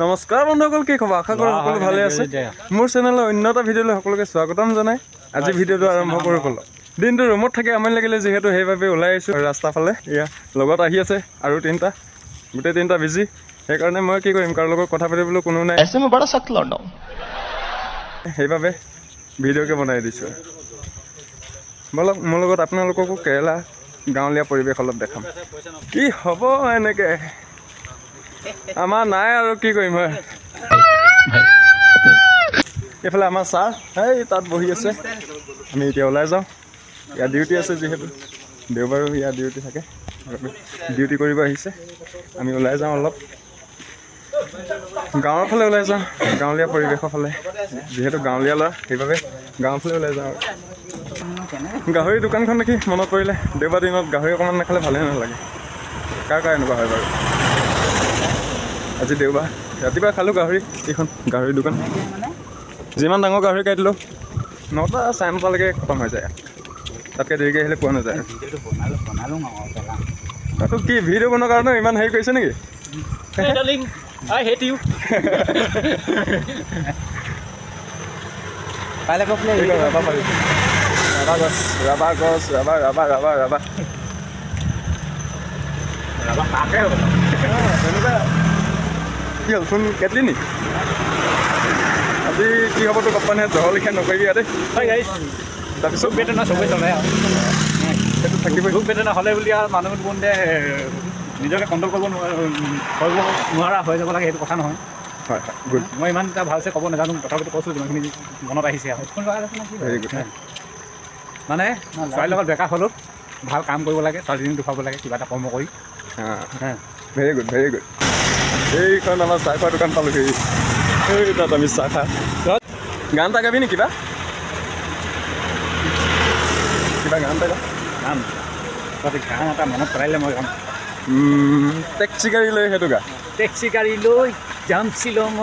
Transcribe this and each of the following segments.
নমস্কাৰ বন্ধুসকল, কি খবৰ? আশা কৰোঁ সকলো ভালে আছে। মোৰ চেনেলৰ অন্য এটা ভিডিঅ'লৈ সকলোকে স্বাগতম জনাই আজি ভিডিঅ'টো আৰম্ভ কৰোঁ। ব'লক, দিনটো ৰুমত থাকি আমনি লাগিলে যিহেতু, সেইবাবে ওলাই আহিছোঁ ৰাস্তা ফালে। এয়া লগত আহি আছে আৰু তিনিটা, গোটেই তিনিটা বিজি। সেইকাৰণে মই কি কৰিম, কাৰো লগত কথা পাতিবলৈ কোনো নাই, সেইবাবে ভিডিঅ'কে বনাই দিছোঁ। ব'লক, মোৰ লগত আপোনালোককো কেৰেলা গাঁৱলীয়া পৰিৱেশ অলপ দেখাম। কি হ'ব এনেকৈ আমাৰ নাই আৰু কি কৰিম হয়। এইফালে আমাৰ ছাৰ এই তাত বহি আছে। আমি এতিয়া ওলাই যাওঁ, ইয়াত ডিউটি আছে যিহেতু দেওবাৰো ইয়াত ডিউটি থাকে, ডিউটি কৰিব আহিছে। আমি ওলাই যাওঁ অলপ গাঁৱৰ ফালে ওলাই যাওঁ, গাঁৱলীয়া পৰিৱেশৰ ফালে। যিহেতু গাঁৱলীয়া ল'ৰা, সেইবাবে গাঁৱৰ ফালে ওলাই যাওঁ। গাহৰি দোকানখন দেখি মনত পৰিলে, দেওবাৰ দিনত গাহৰি অকণমান নাখালে ভালেই নালাগে। কাৰ কাৰ এনেকুৱা হয় বাৰু? আজি দেওবাৰ, ৰাতিপুৱা খালোঁ গাহৰি। এইখন গাহৰি দোকান, যিমান ডাঙৰ গাহৰি কাটিলোঁ 9টা চাৰে 9টালৈকে খতম হৈ যায়, তাতকৈ দেৰিকৈ আহিলে পোৱা নাযায়। তাতো কি ভিডিঅ' বনোৱাৰ কাৰণে ইমান হেৰি কৰিছে নেকি? ৰাবা গছ, ৰাবা গছ, ৰাবা ৰাবা ৰাবা ৰাবা তেনেকুৱা। কি হ'ল, ফোন কাটিলি নি? আজি কি হ'ব তোৰ কোম্পানীয়ে জহৰ লিখা নকৰিবি ইয়াতে। তাৰপিছত বেদনা চবেই চলে আৰু সেইটো থাকিবই। দুখ বেদনা হ'লে বুলি আৰু মানুহ কোনতে নিজকে কণ্ট্ৰল কৰিব নোৱাৰা হৈ যাব লাগে, সেইটো কথা নহয়। হয় হয়, গুড। মই ইমান এটা ভালছে ক'ব নাজানো, তথাপিতো কৈছোঁ যিমানখিনি মনত আহিছে আৰু। Very good. মানে ছোৱালীৰ লগত বেকা হ'লেও ভাল কাম কৰিব লাগে, ছোৱালীজনী দুখাব লাগে কিবা এটা কৰ্ম কৰি। Very good, very good. এইখন আমাৰ চাহ খোৱা দোকান পালোহি। এই তাত আমি চাহ খা। গান এটা গাবি নি? কিবা কিবা গান এটা গা। গান গান এটা মনত পেলাইলে মই গাম। টেক্সি গাড়ী লৈ সেইটো গা। টেক্সি গাড়ী লৈ যাম শ্বিলঙত,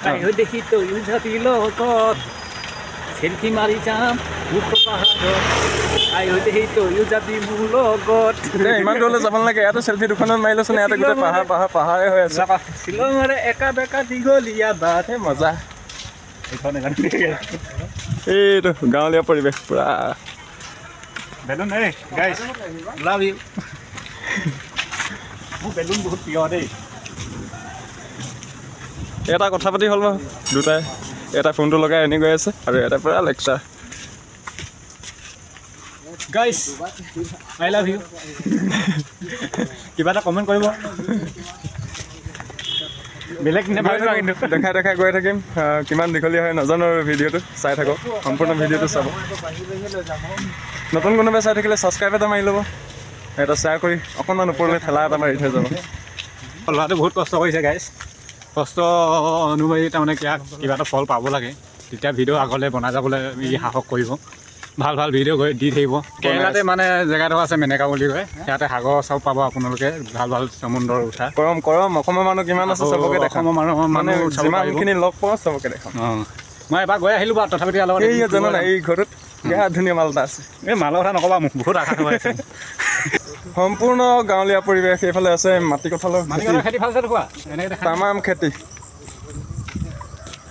আয়ো দেখি তয়ো যাবি লগত, চেলফি মাৰি যাম ওখ পাহাৰত, আয়ো দেখি তয়ো যাবি মোৰ লগত। ইমান দূৰলৈ যাব নালাগে, ইয়াতে চেলফি দুখনত মাৰি লৈছোন। ইয়াতে গোটেই পাহাৰ পাহাৰ পাহাৰে হৈ আছে। শ্বিলঙৰে একা বেকা দীঘলীয়া বাট। এই মজা, এইটো গাঁৱলীয়া পৰিৱেশ পুৰা। বেলুন এই গাইছ, লাভ you. মোৰ বেলুন বহুত প্ৰিয় দেই। এটা কথা পাতি হ'ল বাৰু দুটাই, এটা ফোনটো লগাই এনে গৈ আছে আৰু এটা পুৰা lecture. Guys, I love you. কিবা এটা কমেণ্ট কৰিব, বেলেগ নাভাবিবা কিন্তু। দেখাই দেখাই গৈ থাকিম, কিমান দীঘলীয়া হয় নাজানো আৰু। ভিডিঅ'টো চাই থাকক, সম্পূৰ্ণ ভিডিঅ'টো চাব। নতুন কোনোবাই চাই থাকিলে ছাবস্ক্ৰাইব এটা মাৰি ল'ব, এটা শ্বেয়াৰ কৰি অকণমান ওপৰলৈ ঠেলা এটা মাৰি থৈ যাব। ল'ৰাটো বহুত কষ্ট কৰিছে গাইছ, কষ্ট অনুযায়ী তাৰমানে কিবা এটা ফল পাব লাগে, তেতিয়া ভিডিঅ' আগলৈ বনাই যাবলৈ ই সাহস কৰিব, ভাল ভাল ভিডিঅ' গৈ দি থাকিব। কেৰেলাতে মানে জেগাডোখৰ আছে মেনেকা বুলি কয়, ইয়াতে সাগৰ চব পাব আপোনালোকে, ভাল ভাল সমুদ্ৰৰ উঠা। কৰম কৰম, অসমৰ মানুহ কিমান আছে চবকে দেখাম। অসমৰ মানুহ যিমানখিনি লগ পাওঁ চবকে দেখাম। অঁ, মই এবাৰ গৈ আহিলোঁ বাৰু, তথাপিতো ইয়াৰ লগত এই জানো নাই, এই ঘৰটোত বেয়া ধুনীয়া মাল এটা আছে। এই মালৰ কথা নক'বা, মোক বহুত আশা হৈ আছে। সম্পূৰ্ণ গাঁৱলীয়া পৰিৱেশ। এইফালে আছে মাটি কঁঠালৰ খেতি, ভাল দেখুৱা তামাম খেতি।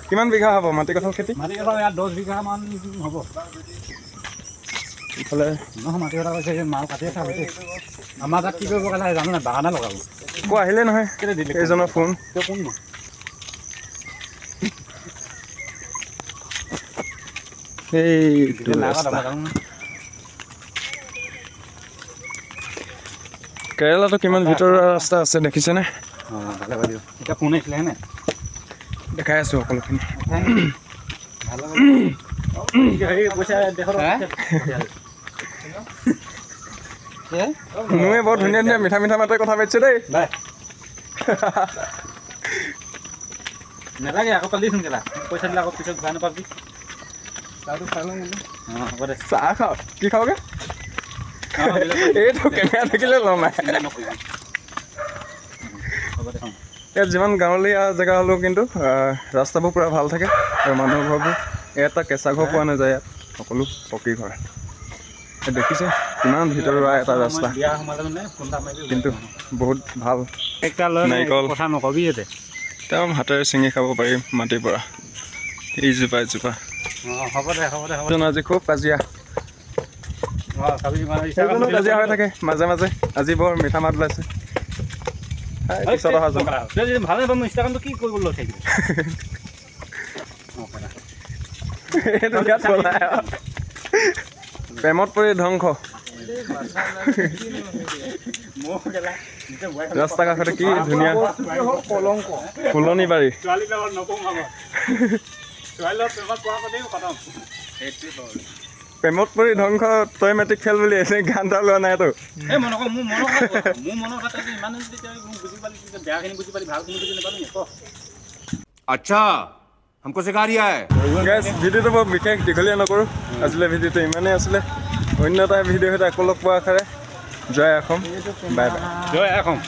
কিমান বিঘা হ'ব মাটি কঁঠাল খেতি? মাটি কঁঠাল ইয়াত 10 বিঘামান হ'ব। ইফালে নহয়, মাটি কঁঠাল কৈছে মাল কাটি আছে। আমাৰ তাত কি কৰিব কাৰণে জানো নাই, বাগানে লগাব। আকৌ আহিলে নহয় এইজনৰ ফোন। কোন এইটো কেৰেলাটো কিমান ভিতৰুৱা ৰাস্তা আছে দেখিছেনে? দেখাই আছোঁ সকলোখিনি। মুয়ে বৰ ধুনীয়া ধুনীয়া মিঠা মিঠা মাতে কথা পাতিছে দেই। নালাগে আকৌ পালিচোন কেলা, পইচা দিলে আকৌ পিছত ঘূৰাই নাপাবি। চাহ খাওঁ, কি খাওঁগে? এইটো কেমেৰা থাকিলে ল'ম। ইয়াত যিমান গাঁৱলীয়া জেগা হ'লেও কিন্তু ৰাস্তাবোৰ পূৰা ভাল থাকে আৰু মানুহৰ ঘৰবোৰ এটা কেঁচা ঘৰ পোৱা নাযায়, ইয়াত সকলো পকী ঘৰ। দেখিছে কিমান ভিতৰুৱা এটা ৰাস্তা, কিন্তু বহুত ভাল। নাৰিকল কথা নকবি ইয়াতে। একদম হাতেৰে ছিঙি খাব পাৰিম মাটিৰ পৰা। এইজোপা এজোপা। হ'ব দে, হ'ব দে, হ'ব। আজি খুব কাজিয়া, কাজিয়া হৈ থাকে মাজে মাজে। আজি বৰ মিঠা মাত ওলাইছে। পিছত অহা যাম। প্ৰেমত পৰি ধ্বংস। ৰাস্তা কাষতে কি ধুনীয়া ফুলনি বাৰী। প্ৰেমত পৰি ধ্বংস, তই মেট্ৰিক ফেইল বুলি এনে গান এটা লোৱা নাইতো। আচ্ছা, हमको सिखा रिया है। গাইজ, ভিডিঅ'টো বৰ বিশেষ দীঘলীয়া নকৰোঁ। আজিলৈ ভিডিঅ'টো ইমানেই আছিলে। অন্য এটা ভিডিঅ' সৈতে আকৌ লগ পোৱা আশাৰে জয় অসম, বাই বাই। জয় অসম।